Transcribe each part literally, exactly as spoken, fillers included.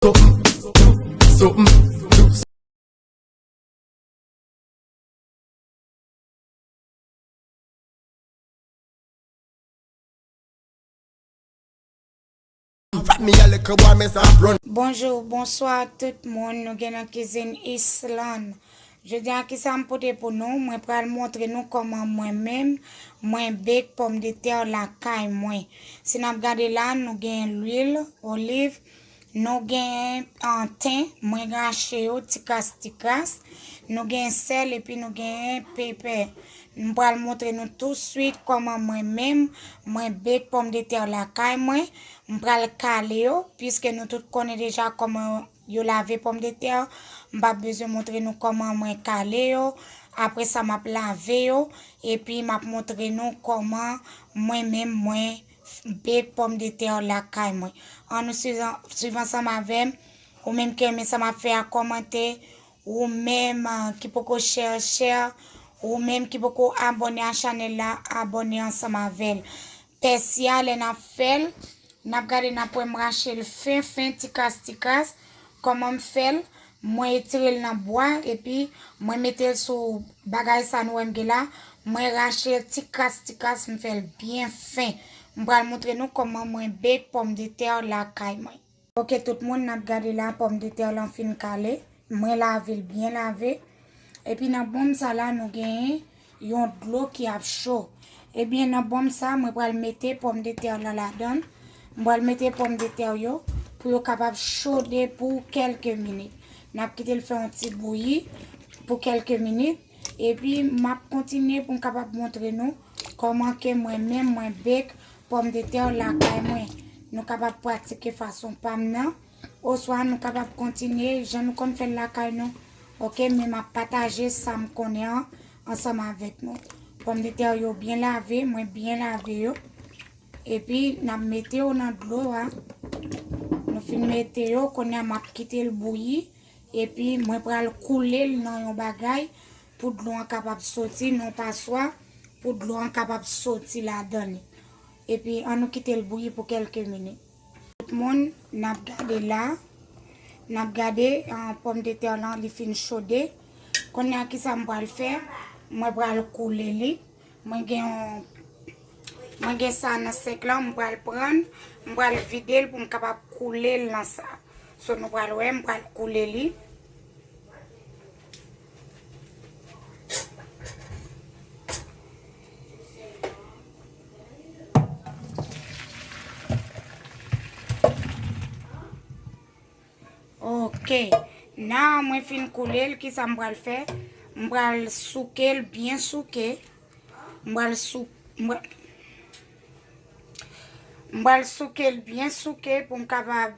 So, mm, so, mm, so. Fat mi a little boy, mi sa run. Bonjou, bonswa tout moun. Nou gen nan kizin Island. Jodi a, kisa m pote pou nou? Mwen pral montre nou kòman mwen menm, mwen bake pòmdetè lakay mwen. Si n ap gade la, nou gen lwil oliv, nou gen, ah, ten, mwen rache yo ti kras ti kras. Nou gen sèl epi nou gen pepè. M pral montre nou touswit kòman mwen menm, mwen bake pòmdetè lakay mwen. M pral kale yo, piske nou tout konnen deja kòman yo lave pòmdetè. M p ap bezwen montre nou kòman mwen kale yo. Apre sa, m ap lave yo, epi m ap montre nou kòman mwen menm mwen bake pòmdetè lakay mwen. Ann nou swiv, swiv ansanm avè m. Ou menm ki renmen sa m ap fè a, kòmante. Ou menm, ah, ki poko share, share. Ou menm ki poko abòne a chanèl la, abòne ansanm avè l. Pèsi a, lè n ap fè l, n ap gade, n ap wè m rache l fen fen, ti kras ti kras. Kòman m fè l? Mwen etire l nan bwa, epi mwen mete l sou bagay sa nou wè m gen la. Mwen rache l ti kras ti kras, m fè l byen fen. M pral montre nou kòman mwen bake pòmdetè lakay mwen. Oke, tout moun, n ap gade la, pòmdetè lan fin kale. Mwen lave l byen lave. Epi nan bòm sa la, nou genyen yon dlo ki ap cho. Ebyen, nan bòm sa, mwen pral mete pòmdetè lan ladan l. Mwen pral mete pòmdetè yo pou yo kapab chode pou kèlke minit. N ap kite l fè yon ti bouyi pou kèlke minit. Epi, m ap kontinye pou m kapab montre nou kòman ke mwen menm mwen bake pòmdetè lakay mwen. Nou kapab pratike fason pa m nan, oswa nou kapab kontinye jan nou konn fè l lakay nou. Oke, men m ap pataje sa m konnen an ansanm avèk nou. Pòmdetè yo byen lave, mwen byen lave yo. Epi, n ap mete yo nan dlo a. Nou fin mete yo, kounye a m ap kite l bouyi. Epi, mwen pral koule l nan yon bagay pou dlo an kapab soti, nan yon paswa, pou dlo an kapab soti ladan li. Epi, ann nou kite l bouyi pou kèlke minit. Tout moun, n ap gade la. N ap gade, ah, pòmdetè lan, li fin chode. Kounye a, kisa m pral fè? Mwen pral koule li. Mwen gen yon, mwen gen sa nan senk lan, m pral pran, m pral vide l pou m kapab koule l nan sa. So, nou pral wè, m pral koule li. Ok. Nan mwen fin koule l, kisa m pral fè? M pral souke l, byen souke. M pral sou-, m pral, m pral souke l byen souke pou m kapab,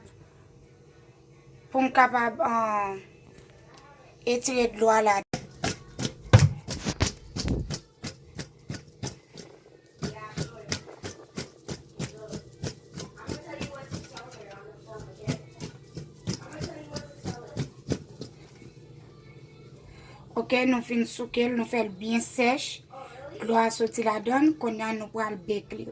pou m kapab, ah, etire dlo a ladan. Ok, nou fin souke l, nou fè l byen sèch. Dlo a soti ladan l, kounye a nou pral bake li.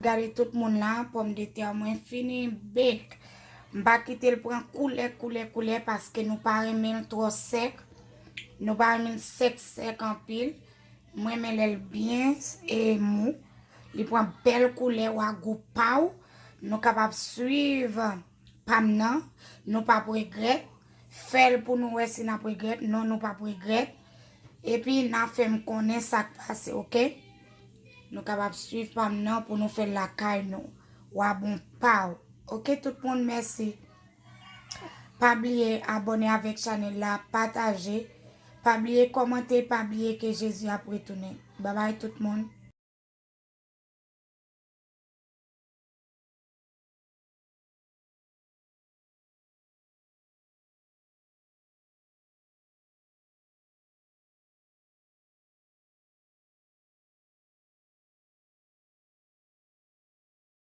Gade tout moun la, pòmdetè mwen fini bake. M pa kite l pran koulè, koulè, koulè, paske nou pa renmen l twò sèk. Nou pa renmen l sèk, sèk anpil. Mwen renmen lè l byen, e, mou. Li pran bèl koulè, w a gou pa w. Nou kapab swiv pa m nan, nou p ap regrèt. fè l pou nou wè si n ap regrèt. Non, nou p ap regrèt. Epi, n a fè m konnen sa k pase, oke? Nou kapab swiv pa m nan pou nou fè l lakay nou. Wa bon pa w. Oke, tout moun, mèsi. Pa bliye abòne avèk chanèl la, pataje. Pa bliye kòmante, pa bliye ke Jezi ap retounen. Babay tout moun.